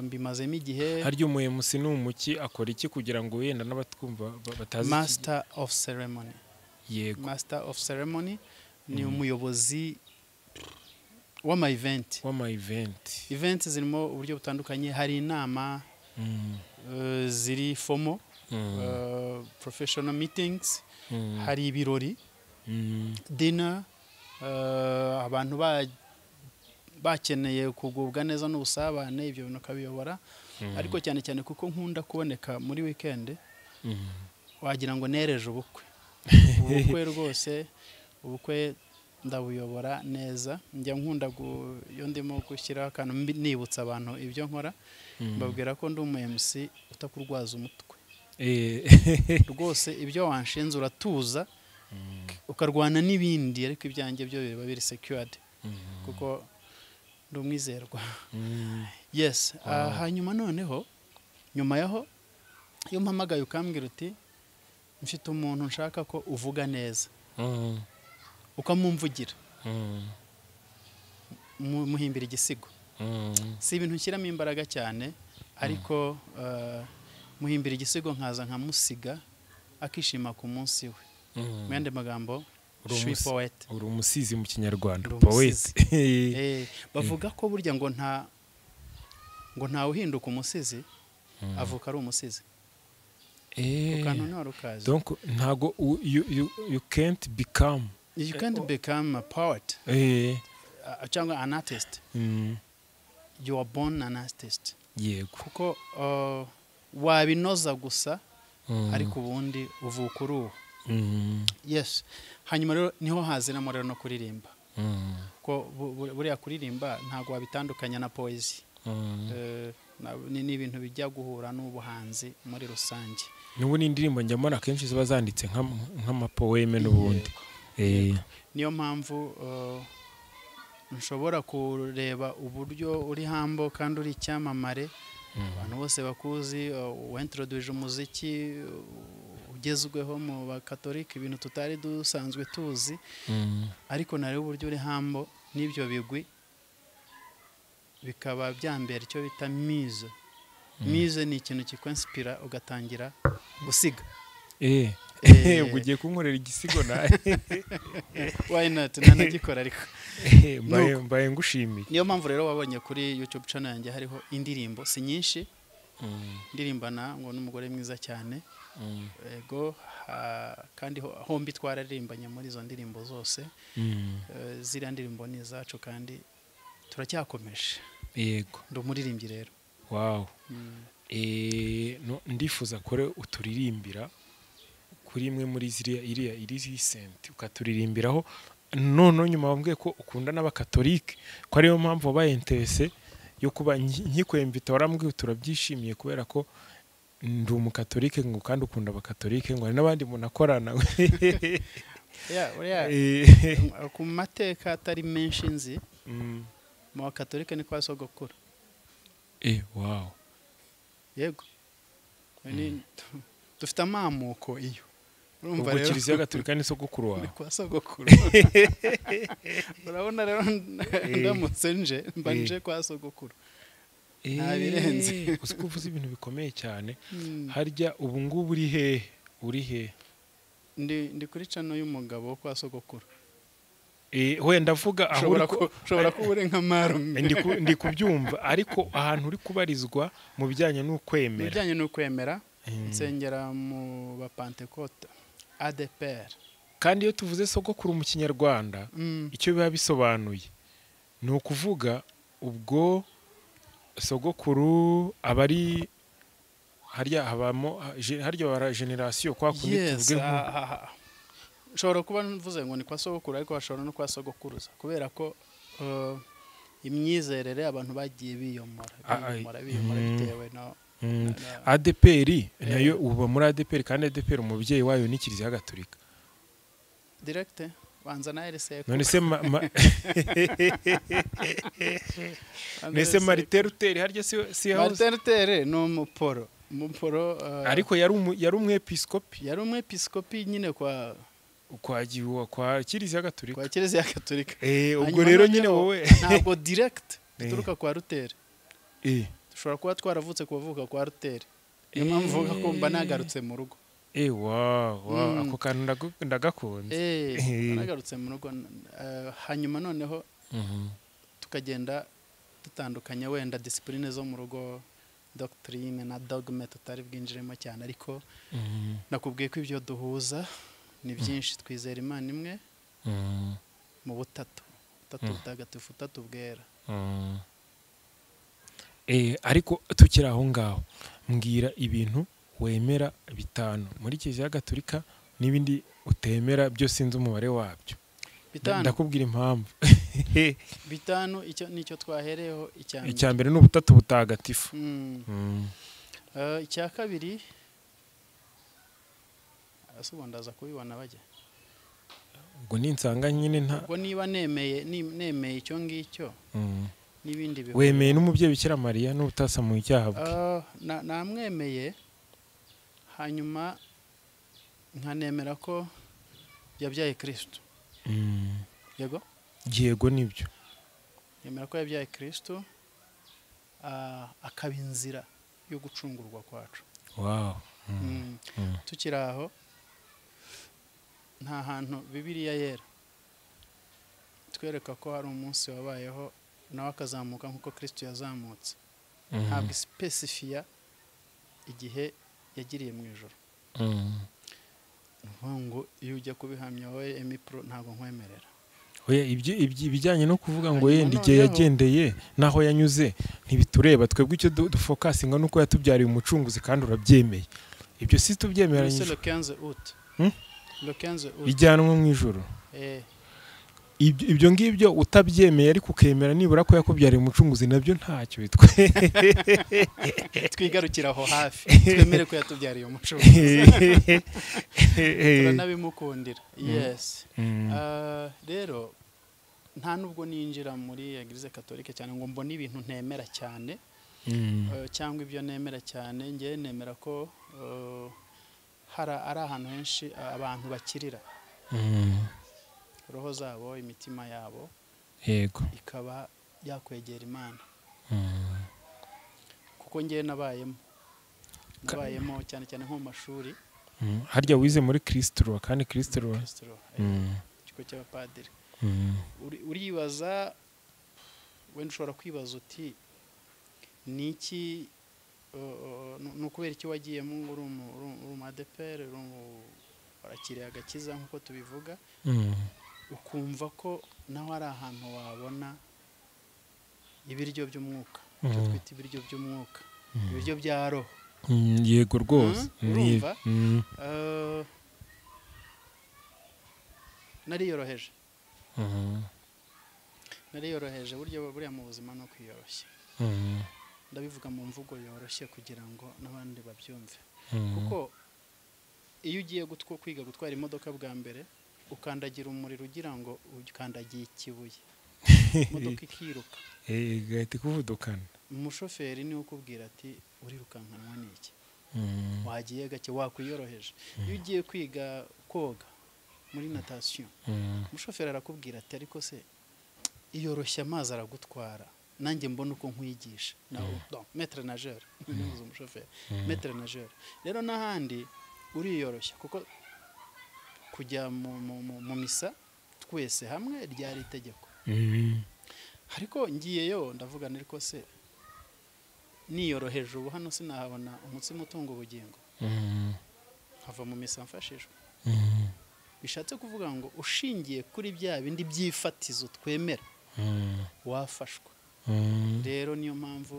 mbimazemo igihe. Harya umu MC ni umuki, akora iki kugira ngo wenda n'abatwumva batazi? Master of ceremony. Yego. Master of ceremony ni umuyobozi w'ama event. W'ama event. Event zirimo uburyo butandukanye, hari inama ziri formal, professional meetings, hari ibirori, dinner, abantu Bakeneye kugubwa neza n'ubusabane, ibyo bintu ukabiyobora. Ariko cyane cyane kuko nkunda kuboneka muri weekend, wagira ngo nereje ubukwe. Ubukwe rwose, ubukwe ndabuyobora neza. Njya nkunda iyo ndimo gushyiraho akantu nibutsa abantu ibyo nkora, mbabwira ko ndi umu MC utakurwaza umutwe. Rwose ibyo wanshinze uratuza, ukarwana n'ibindi, ariko ibyanjye byo biba biri secured kuko ndi umwizerwa. Yes. Hanyuma noneho nyuma yaho, iyo mpamagaye ukambwira uti mfite umuntu nshaka ko uvuga neza, ukamumvugira, muhimbira igisigo. Si ibintu nshyiramo imbaraga cyane, ariko muhimbira igisigo, nkaza nkamusiga akishima ku munsi we. Mu yandi magambo, Uri je suis poète. Uri umusizi mu Kinyarwanda. Uri Poète. Bavuga ko burya ngo nta uhinduka umusizi, avuka ari umusizi. Ku kantu ntiwari ukazi? Donc ntago you can't become You can't become a poet cyangwa an artist. You are born an artist. Kuko wabinoza gusa, ariko ubundi uvuka uri uwo. Yes. Hanyuma rero niho haziramo rero no kuririmba, ko buriya kuririmba ntabwo wabitandukanya na poésie. Ni ibintu bijya guhura n'ubuhanzi muri rusange. N'ubu n'indirimbo njya mbona akenshi ziba zanditse nk'amapoème n'ubundi. Niyo mpamvu nshobora kureba uburyo uri humble kandi uri icyamamare, abantu bose bakuzi, wentroduje umuziki ugezweho mu Bakatolika, ibintu tutari dusanzwe tuzi, ariko nareba uburyo uri humble n'ibyo bigwi bikaba byambera icyo bita muse. Muse ni ikintu kikwinspira ugatangira gusiga. Ubwo ugiye kunkorera igisigo nawe? Why not? Ntanagikora ariko. Mbaye ngushimiye. Niyo mpamvu rero wabonye kuri YouTube channel yanjye hariho indirimbo, si nyinshi, ndirimbana ngo n'umugore mwiza cyane. Ego, kandi hombi twararirimbanye muri izo ndirimbo zose. Ziriya ndirimbo ni izacu kandi turacyakomeje. Ndi umuririmbyi rero. Wow. No, ndifuza kore uturirimbira kuri imwe muri ziriya, iriya iri recent, ukaturirimbiraho. None nyuma wambwiye ko ukunda n'Abakatolike, ko ariyo mpamvu wabaye intéressé yo kuba nkikwemvita. Warambwiye turabyishimiye kubera ko ndi Umukatolike, ngo kandi ukunda Abakatolike, ngo hari n'abandi munakorana. Yeah, uriya ku mateka atari menshi nzi, mu Bakatolike ni kwa sogokuru. Wow. Yego. Dufite amamuko iyo urumva Ubwo rero Kiliziya Gatolika ni sogokuru ni wawe? kwa sogokuru. Urabona rero, ndamutse nje mba nje kwa sogokuru. Nta birenze. Uzi ko uvuze ibintu bikomeye cyane? Harya ubu ngubu uri hehe, uri hehe? Ndi kuri channel y'umugabo wo kwa sogokuru. Wenda avuga aho uri Ushobora kuba uri nka marume. Ndi kubyumva, ariko ahantu uri kubarizwa mu bijyanye Mu n'ukwemera? bijyanye n'ukwemera, nsengera mu Bapantekote, ADPR. Kandi iyo tuvuze sogokuru mu Kinyarwanda, icyo biba bisobanuye ni ukuvuga ubwo sogokuru aba ari harya habamo harya bara génération kwa kundi, tuvuge nko Nshobora kuba mvuze ngo ni kwa sogokuru, ariko hashobora no kwa sogokuruza, kubera ko imyizerere abantu bagiye biyomora, biyomora, biyomora, bitewe no ADPR nayo uba muri ADPR, kandi ADPR umubyeyi wayo ni Kiliziya Gatolika. Direct banza na RC. None se nese Martin Luther harya si yahoze? Martin Luther ni umuporo, Ariko yari umwepiskopi. Yari umwepiskopi nyine kwa Kwa Kiliziya Gatolika. Kwa Kiliziya Gatolika. Ubwo Hanyuma rero nyine noneho, wowe ntabwo direct duturuka kwa Luther. Dushobora kuba twaravutse kubavuka kwa Luther, niyo mpamvu mvuga ko mba nagarutse mu rugo. Wow, ako kantu ndagakunze. Nagarutse mu rugo. Hanyuma noneho tukagenda dutandukanya wenda discipline zo mu rugo, doctrine na dogme, tutari bwinjiremo cyane, ariko nakubwiye ko ibyo duhuza ni byinshi. Twizera Imana imwe mu butatu, butatu butagatifu, butatu bwera. Ariko tukiri aho ngaho, mbwira ibintu wemera 5 muri Kiliziya Gatolika n'ibindi utemera byo sinzi umubare wabyo. 5. Ndakubwira impamvu. 5 icyo nicyo twahereho. Icya mbere ni ubutatu butagatifu. Icya kabiri ndaza kubibona bajya. Ubwo ninsanga nyine nta, ubwo niba nemeye nemeye icyo ngicyo n'ibindi bihugu. Wemeye n'umubyeyi Bikira Mariya n'ubutasa mu icyaha bwe. Namwemeye, hanyuma nkanemera ko yabyaye Kristo. Yego? Yego nibyo. Yemera ko yabyaye Kristo, akaba inzira yo gucungurwa kwacu. Wow. Tukiri aho, nta hantu Bibiliya yera twereka ko hari umunsi wabayeho nawe akazamuka nkuko Kristo yazamutse. Ntabwo spesifiya igihe yagiriye mu ijoro. Ngo iyo ujya kubihamya wowe Emipro ntabwo nkwemerera. Oya, ibyo ibijyanye no kuvuga ngo yenda igihe yagendeye naho yanyuze ntibitureba twebwe, icyo dufokasinga nuko yatubyariye umucunguzi kandi urabyemeye. Ibyo si tubyemeranyije. Le 15 août. Le 15 août. Ijyanwa mu ijoro. Ibyo ngibyo utabyemeye ariko ukemera nibura ko yakubyariye umucunguzi nabyo ntacyo bitwe. Twigarukira aho hafi twemere ko yatubyariye umucunguzi. Turanabimukundira. Yes. Rero nta nubwo ninjira muri Eglise Catholique cyane ngo mbone ibintu ntemera cyane cyangwa ibyo nemera cyane. Nge nemera ko hari ari ahantu henshi abantu bakirira roho zabo, imitima yabo, yego, ikaba yakwegera Imana. Kuko nge nabayemo cyane cyane nko mu mashuri. Harya wize muri Kristo kandi Kristo ikigo cy'abapadiri. Uribaza wenda ushobora kwibaza uti niki, nukubera iki wagiyemo uri umu ADPR, warakiriye agakiza nkuko tubivuga, ukumva ko naho ari ahantu wabona ibiryo by'umwuka, icyo twita ibiryo by'umwuka, ibiryo bya roho. Yego rwose. Urumva nariyoroheje. Nariyoroheje buryo buriya mu buzima no kwiyoroshya. Ndabivuga mu mvugo yoroshye kugira ngo n'abandi babyumve. Kuko iyo ugiye kwiga gutwara imodoka bwa mbere, ukandagira umuriro ugira ngo ukandagiye ikibuye, imodoka ikiruka, igahita ikuvudukana. Umushoferi niwe ukubwira ati urirukankanwa n'iki, wagiye gake, wakwiyoroheje. Iyo ugiye kwiga koga muri natation, umushoferi arakubwira ati ariko se iyoroshya amazi aragutwara, nanjye mbona uko nkwigisha. Maître nageur, nibuze umushoferi, maître nageur. Rero n'ahandi uriyoroshya, kuko kujya mu misa twese hamwe ryari itegeko. Ariko ngiyeyo ndavuga ariko se niyoroheje ubu hano sinahabona umutsima utunga ubugingo, nkava mu misa mfashijwe. Bishatse kuvuga ngo ushingiye kuri bya bindi byifatizo twemera, wafashwa. Rero niyo mpamvu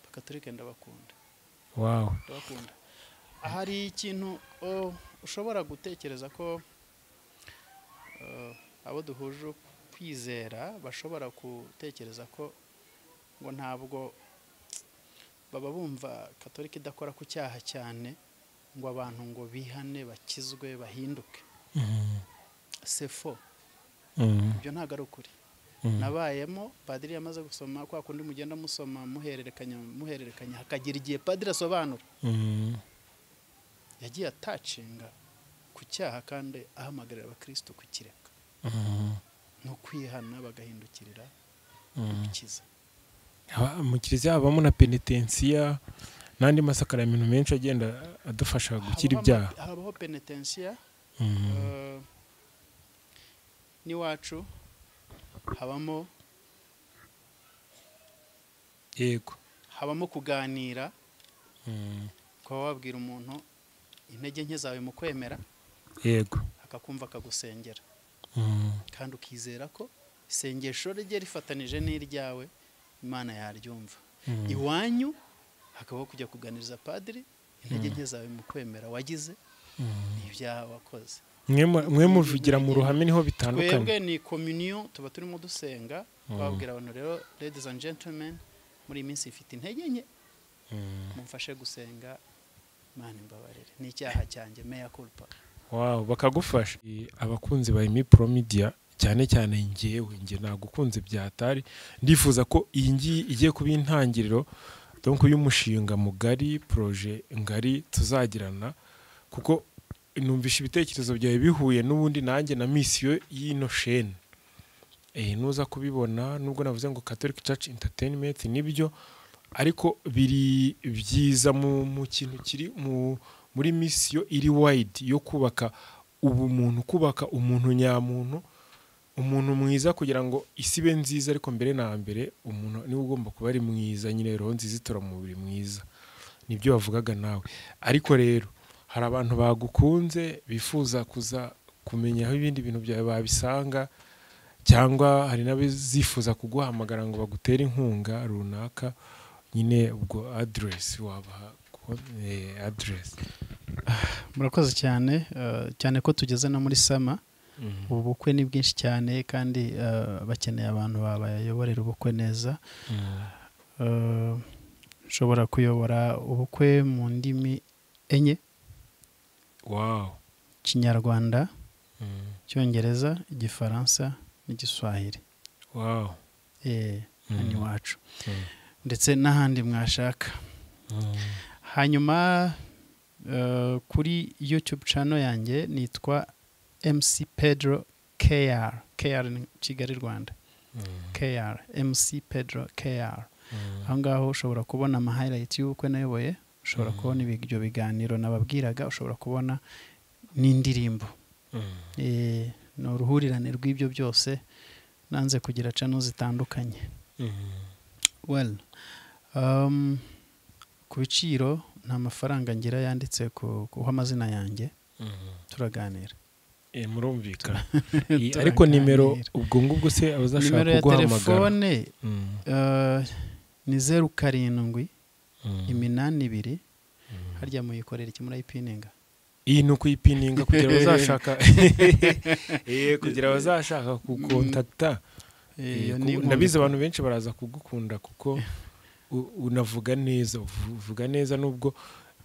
Abakatolika ndabakunda. Wow. Ndabakunda. Hari ikintu ushobora gutekereza ko abo duhuje kwizera bashobora gutekereza ko ngo ntabwo baba bumva Katolika idakora ku cyaha cyane, ngo abantu ngo bihane bakizwe bahinduke. C'est faux. Ibyo ntabwo ari ukuri. Nabayemo, padiri yamaze gusoma kwa kundi mugenda musoma muhererekanya hakagira igihe padiri asobanura. Yagiye atacinga ku cyaha kandi ahamagarira abakristo kukireka no kwihana bagahindukirira gukiza. Mu kiliziya habamo na penetensiya n'andi masakaramentu menshi agenda adufasha gukira ibyaha. Habaho penetensiya n'iwacu habamo, yego, habamo kuganira, kuba wabwira umuntu intege nke zawe mu kwemera, yego, akakumva akagusengera, kandi ukizera ko Isengesho rye rifatanije n'iryawe, Imana yaryumva. Iwanyu hakabaho kujya kuganiriza padiri intege nke zawe mu kwemera wagize ibyaha wakoze. Mwe muvugira mu ruhame niho bitandukanye. Twebwe ni communion, tuba turimo dusenga, twabwira abantu rero, ladies and gentlemen, muri iyi minsi ifite intege nke, mumfashe gusenga, Imana imbabarire n'icyaha cyanjye, mea culpa. Wow, bakagufasha. Abakunzi ba Emmy Pro Media, cyane cyane njyewe, nge nagukunze byatari, ndifuza ko iyi ngiyi igiye kuba intangiriro donc y'umushinga mugari, projet ngari tuzagirana, kuko numvisha ibitekerezo byawe bihuye n'ubundi nanjye na mission y'ino chaîne. Nuza kubibona, nubwo navuze ngo Catholic Church Entertainment nibyo, ariko biri byiza mu kintu kiri muri mission iri wide yo kubaka ubumuntu, kubaka umuntu nyamuntu, umuntu mwiza, kugira ngo isi ibe nziza. Ariko mbere na mbere umuntu niwe ugomba kuba ari mwiza nyine, roho nziza itura mu mubiri mwiza, nibyo bavugaga nawe. Ariko rero hari abantu bagukunze bifuza kuza kumenya aho ibindi bintu byawe babisanga, cyangwa hari n'abizifuza kuguhamagara ngo bagutere inkunga runaka nyine, ubwo address wabaha, address. Murakoze cyane, cyane ko tugeze no muri summer. Ubu bukwe ni bwinshi cyane, kandi bakeneye abantu babayoborera ubukwe neza. Nshobora kuyobora ubukwe mu ndimi 4: Kinyarwanda, Icyongereza, Igifaransa n'Igiswahili. Hano iwacu ndetse n'ahandi mwashaka. Hanyuma kuri YouTube channel yanjye nitwa MC Pedro KR. KR ni Kigali Rwanda. KR, MC Pedro KR. Aho ngaho ushobora kubona ama highlight y'ubukwe nayoboye, ushobora kubona ibyo biganiro nababwiraga, ushobora kubona n'indirimbo. Ni uruhurirane rw'ibyo byose, nanze kugira channel zitandukanye. Well, ku biciro nta mafaranga ngira yanditse ku amazina yanjye, turaganira. Murumvikana. Ariko nimero ubwo ngubwo se abazashaka kuguhamagara? Telefone ni 07 82. Harya muyikorera iki, murayipininga? Iyi ni ukuyipininga kugira bazashaka, kugira bazashaka kukontakta. Ndabizi abantu benshi baraza kugukunda kuko unavuga neza, uvuga neza, nubwo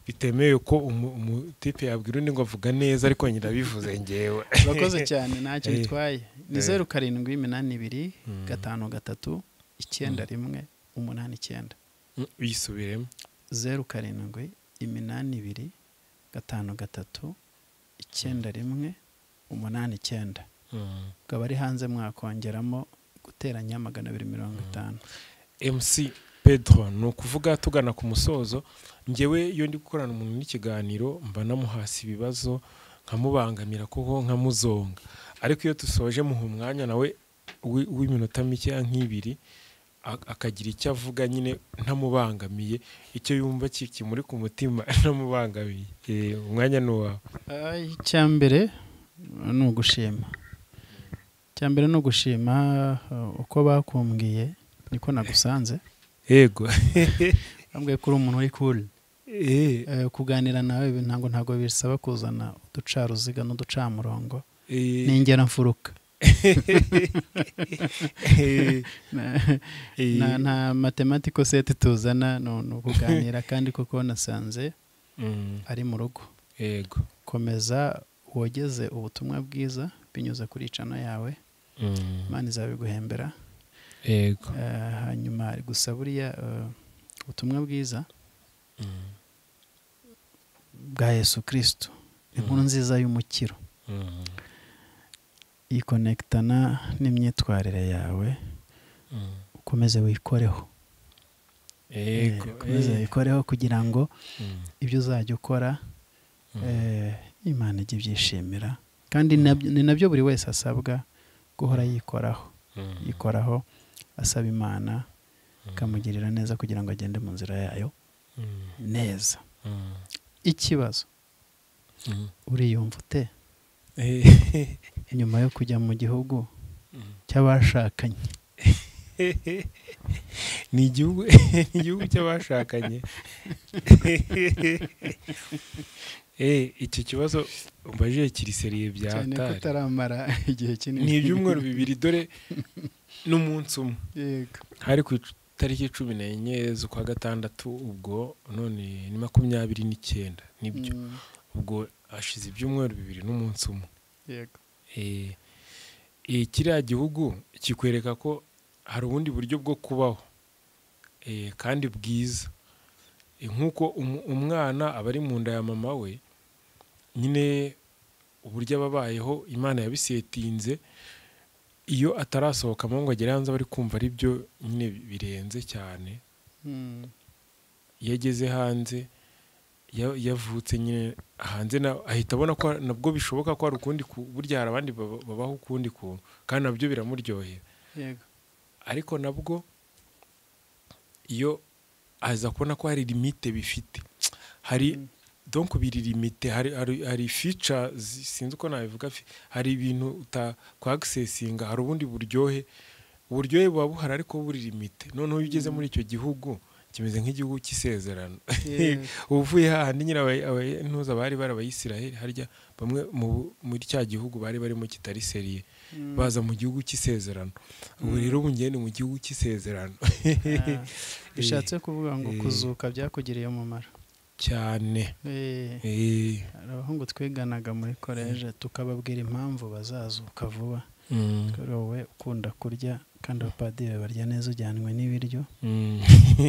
bitemewe ko umutipe yabwira undi ngo avuga neza, ariko nyirabivuze ngewe. Urakoze cyane, ntacyo bitwaye. Ni 07 82 53 91 89. Uyisubiremo. 07 82 53 91 89. Ukaba ari hanze mwakongeramo guteranya 250. MC Pedro, ni ukuvuga tugana ku musozo, ngewe iyo ndi gukorana umuntu n'ikiganiro mba namuhasi ibibazo nkamubangamira kuko nkamuzonga, ariko iyo dusoje muha umwanya nawe w'iminota mike nk'ibiri akagira icyo avuga nyine ntamubangamiye, icyo yumva kimuri ku mutima ntamubangamiye. Umwanya ni uwawe. Icya mbere ni ugushima. Icya mbere ni ugushima uko bakumbwiye niko nagusanze. Yego. Bambwiye ko uri umuntu uri cool. Kuganira nawe ntabwo bisaba kuzana uducaruziga n'uducamurongo. N'ingera mfuruka. Nta mathematical set tuzana, no kuganira, kandi kuko nasanze ari mu rugo. Yego. Komeza wogeze ubutumwa bwiza binyuze kuri channel yawe. Imana izabiguhembera. Yego. Hanyuma gusa buriya ubutumwa bwiza bwa Yesu Kristo, inkuru nziza y'umukiro, ikonektana n'imyitwarire yawe, ukomeze wikoreho. Yego. Ukomeze wikoreho kugira ngo ibyo uzajya ukora Imana ijye ibyishimira, kandi ni nabyo buri wese asabwa guhora yikoraho, yikoraho asaba Imana ikamugirira neza kugira ngo agende mu nzira yayo neza. Ikibazo, uriyumva ute nyuma yo kujya mu gihugu cy'abashakanye. Ni igihugu cy'abashakanye. Icyo kibazo umbajije kiri seriye bya cyane ko utaramara igihe kinini. Ni ibyumweru 2 dore n'umunsi umwe. Yego. Hari ku itariki 14 z'ukwa gatandatu, ubwo none ni 29 nibyo. Ubwo hashize ibyumweru 2 n'umunsi umwe. Yego. Kiriya gihugu kikwereka ko hari ubundi buryo bwo kubaho kandi bwiza. Nk'uko umwana aba ari mu nda ya mama we nyine, uburyo ababayeho Imana yabisetinze, iyo atarasohokamo ngo agere hanze bari kumva ari byo nyine birenze cyane. Iyo ageze hanze yavutse nyine hanze ahita abona ko nabwo bishoboka ko hari ukundi, burya hari abandi babaho ukundi kuntu kandi nabyo biramuryohera. Yego. Ariko nabwo iyo aza kubona ko hari limite bifite, hari donc biri limite, hari feature, sinzi uko nabivuga, hari ibintu utakwaccessinga, hari ubundi buryohe, uburyohe buba buhari ariko buri limite. Noneho iyo ugeze muri icyo gihugu kimeze nk'igihugu cy'isezerano. Uvuye hahandi nyine ntuza bari bari Abayisiraheli, harya bamwe muri cya gihugu bari barimo kitari seriye, baza mu gihugu cy'isezerano. Ubu rero ubu ngende mu gihugu cy'isezerano. Bishatse kuvuga ngo kuzuka byakugiriye umumaro cyane. Abahungu twiganaga muri koleje tukababwira impamvu bazazuka vuba. Wowe ukunda kurya kandi abapadiri barya neza ujyanwe n'ibiryo,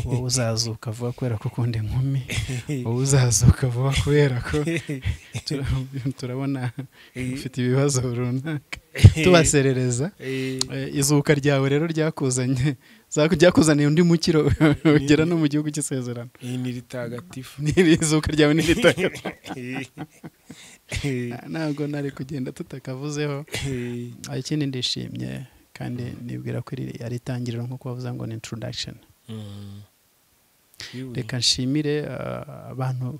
wowe uzazuka vuba kubera ko ukunda inkumi, wowe uzazuka vuba kubera ko turabona ufite ibibazo runaka, tubaserereza. Izuka ryawe rero ryakuzanye, ryakuzaniye undi mukiro ugera no mu gihugu cy'isezerano. Ni ritagatifu. Ni izuka ryawe ni ritagatifu. Ntabwo nari kugenda tutakavuzeho. Ikindi ndishimye kandi nibwira ko ari itangiriro nk'uko bavuze ngo ni introduction. Reka nshimire abantu,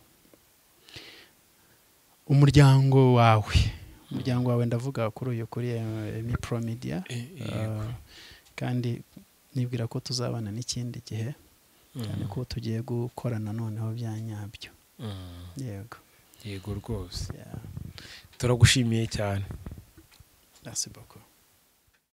umuryango wawe ndavuga kuri uyu kuri Emmy Pro Media, kandi nibwira ko tuzabana n'ikindi gihe cyane ko tugiye gukorana noneho bya nyabyo. Yego. Yego rwose. Turagushimiye cyane. Merci beaucoup.